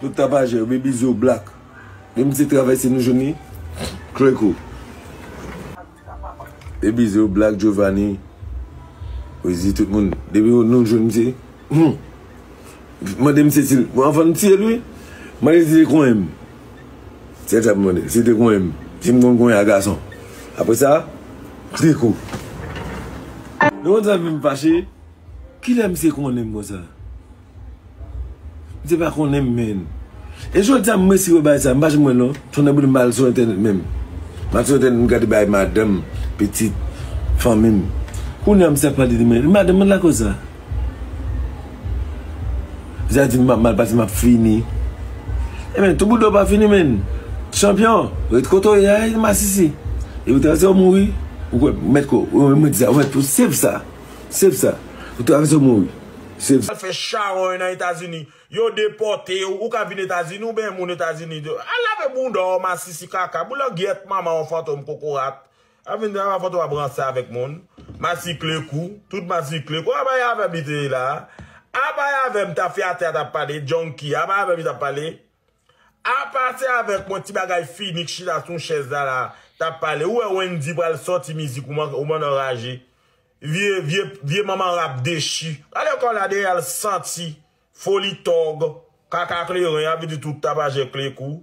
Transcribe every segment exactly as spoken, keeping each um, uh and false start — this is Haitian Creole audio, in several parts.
Tout tapajè yo, Baby Zo, Black. Menm se travèse nou jwenn li. Klekou. Baby Zo, Black, Giovanni. Wezi, tout moun. Depi nou jwenn misye. Hmm. Mande misye si l. Bon, anvan m tiye l, wi. Mande si l te konyen m. Se sa m mande. Si l te konyen m. Si m konn konyen a gason. Apre sa, Klekou. Nou konn sa fè m fache? Kilè misye konnen m konsa? Misye pa konnen m, menn. E jodi a, m resi wè bagay sa, m pa janm wè non. Tonnè boule m pa al sou entènèt menm. M al sou entènèt, m gade bagay madanm, pitit, fanmi m. Kounye a, misye ap pale de mwen. Madanm mwen lakòz sa. Misye a di m m ap mal pase, m ap fini. E men, tout bouda w pa fini, menn. Chanpyon, ret kote w ye a, masisi. E ou travèse w mouri. Ou kwè, mèt ko, ou mèt di sa, ou mèt pou save sa. Save sa. Ou travèse w mouri. Save sa. Al fè chawony nan Etazini. Yo depòte w, ou ka vin Etazini, ou benyen moun Etazini. Al lave bounda w, masisi kaka. Boulangyèt manman w, fantom kokorat. A vin travay fantom ap ranse avèk moun. Masi Klekou, tout masi Klekou. A bay avè m li te ye la. A bay avè m tafyatè a t ap pale, junkie. A bay avè m li t ap pale. A pase avèk mwen ti bagay fini k chita sou yon chèz la la, t ap pale. Ou wè Wendy pral sòti mizik, ou man, ou man anraje. Vye, vye, vye manman rap dechi. Gade kò la dèyè l santi. Foli tòg. Kaka kleren, y ap vin di tout tapajè Klekou.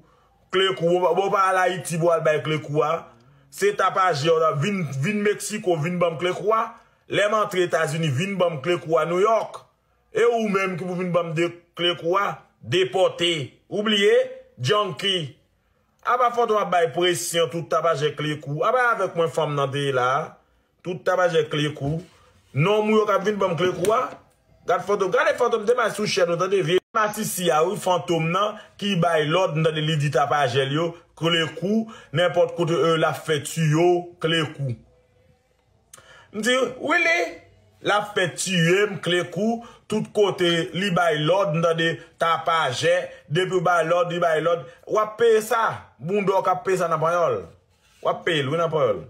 Klekou, bon, bon, pa al Ayiti pou al bay Klekou a. Se tapajè, w ap vin, vin Meksiko, vin ban m Klekou a. Lè m antre Etazini, vin ban m Klekou a Nouyòk. E ou menm ki pou vin ban m de Klekou a, depòte. Ou bliye? Junkie. Apa fantom ap bay presyon tout tapajè Klekou. Apa avèk mwen fanm nan te ye la a. Tout tapajè Klekou. Nonm ou yo k ap vin ban m Klekou a. Gad fantom, gade fantom te bay sou chèn ou tande vye. Masisi a wi fantom nan ki bay lòd m tande li di tapajè l yo Klekou, nenpòt kote e l ap fè tiyo Klekou. M di, Willy, l ap fè tiye m, Klekou, tout kote li bay lòd, m tande tapajè, depi w bay lòd, li bay lòd. W ap peye sa, bounda w k ap peye sa nan panyòl. W ap peye l, wi, nan panyòl.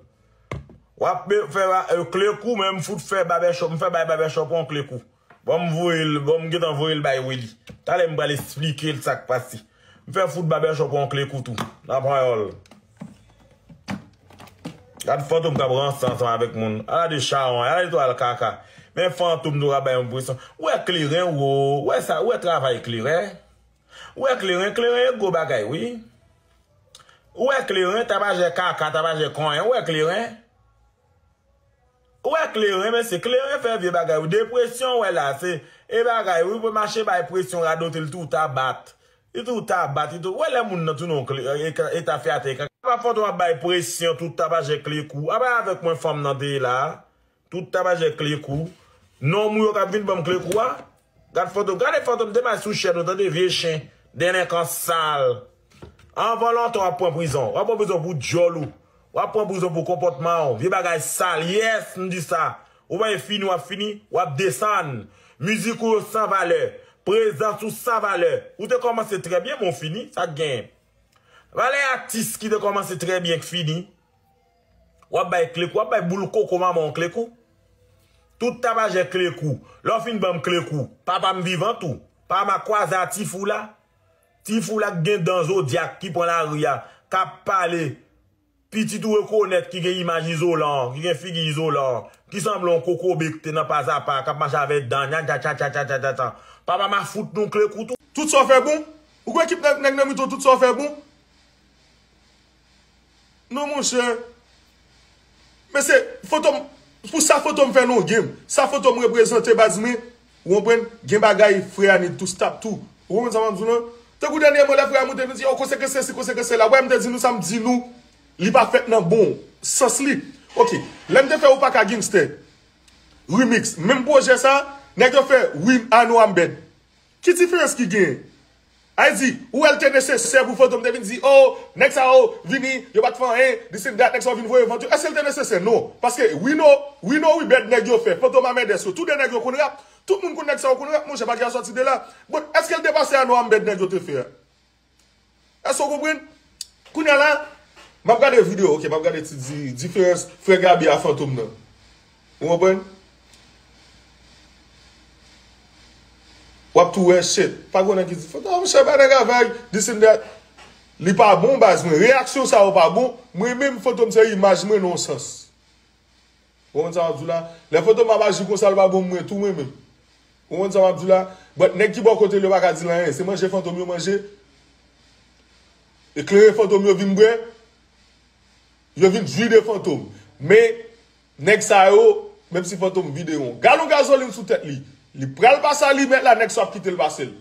W ap pe-, fè ba-, e, Klekou, men m fout fè babèchòp, m fè bay babèchòp yon Klekou. Bon, m voye l, bon, m gentan voye l bay Willy. Talè m pral esplike l sa k pase. M fè fout babèchòp yon Klekou tou, nan panyòl. Gad fantom k ap ranse ansanm avèk moun. Ala de chawony, ala de twal kaka. Men fantom tou ka bay yon presyon. Ou wè kleren, wo, ou wè sa, ou wè travay kleren? Ou wè kleren, kleren e gwo bagay, wi. Ou wè kleren, tapajè kaka, tapajè konyen, ou wè kleren? Ou wè kleren, mesye, kleren fè vye bagay, wi. Depresyon, ou wè la, se, e bagay, wi, pou mache bay presyon, radote l tou, ta bat. Li tou ta bat, li tou. Ou wè lè moun nan tounen yon kle-, e, e, e tafyatè, e kaka. Apa fantom ap bay presyon, tout tapajè Klekou. Apa avèk mwen fanm nan te ye la a. Tout tapajè Klekou. Nonm ou yo k ap vin ban m Klekou a. Gad fantom, gade fantom te bay sou chèn ou tande vye chen. Delenkan sal. Anvan lontan w ap pran prizon. W ap pran prizon pou djòl ou. W ap pran prizon pou konpòtman w. Vye bagay sal. Yes, m di sa. Ou pa fini, w ap fini, w ap desann. Mizik ou yo san valè. Prezans ou san valè. Ou te kòmanse trè byen, men w fini. Sa k genyen? Valè atis ki te kòmanse trè byen k fini. W ap bay Klekou, w ap bay boul koko manman w Klekou. Tout tapajè Klekou. Lè w fin ban m Klekou, papa m vivan tou. Papa m ap kwaze a ti fou la. Ti fou la k gen dan zodyak ki pran lari a, k ap pale. Pitit ou rekonèt ki gen imaj izolan, ki gen figi izolan, ki sanble yon kokobe k te nan pazapa, k ap mache avèk dan, nya, tcha, tcha, tcha. Papa m ap fout nou Klekou tou. Tout sa w fè bon? Ou kwè ekip nèg, nèg nan mitan w, tout sa w fè bon? Non, monchè. Men se fantom, pou sa fantom fè nan yon game. Sa fantom reprezante baz mwen. Ou konprann? Gen bagay frè a ni tou stop tou. Ou konprann sa m ap di w lan? Tankou dènyèman lè frè a monte vin di, oh, konsekans sesi, konsekans sela. Wè m te di nou sa m di nou. Li pa fèt nan bon sans li. Ok. Lè m te fè Ou Pa Ka Gangster remix, menm pwojè sa, nèg yo fè wi, I know I'm bad. Ki diferans ki genyen? Ay di, ou wè l te nesesè pou Fantom te vin di, oh, nèg sa yo vini, yo pa t fè anyen, this and that, nèg sa yo vin voye vant yo. Èske l te nesesè? Non. Paske we know, we know we bad nèg yo fè. Fantom a mèdès yo. Tou de nèg yo konn rap. Tout moun konn nèg sa yo konn rap, monchè, pa gen a sòti de la. Bon, èske l te pase a non a m bad nèg yo te fè a? Èske w konprann? Kounye a la, m ap gade videyo, ok, m ap gade ti di, diferans frè Gaby a Fantom nan. Ou konprann? W ap tou wè shit. Pa gen nèg ki di, Fantom, monchè, bay nèg avèg, this and that. Li pa bon, baz mwen. Reyaksyon sa yo pa bon. Mwen menm, Fantom se imaj mwen nan yon sans. Ou konprann sa m ap di w la? Lè Fantom ap aji konsa, l pa bon mwen tou, mwen menm. Ou konprann sa m ap di w la? But nèg ki bò kote l yo pa ka di l anyen. Se manje Fantom yo manje. Eklere Fantom yo vin bwè. Yo vin jwi de Fantom. Men, nèg sa yo, menm si Fantom vide yon galon gazolin sou tèt li, li pral pase alimèt la, nèg sa ap kite l pase l.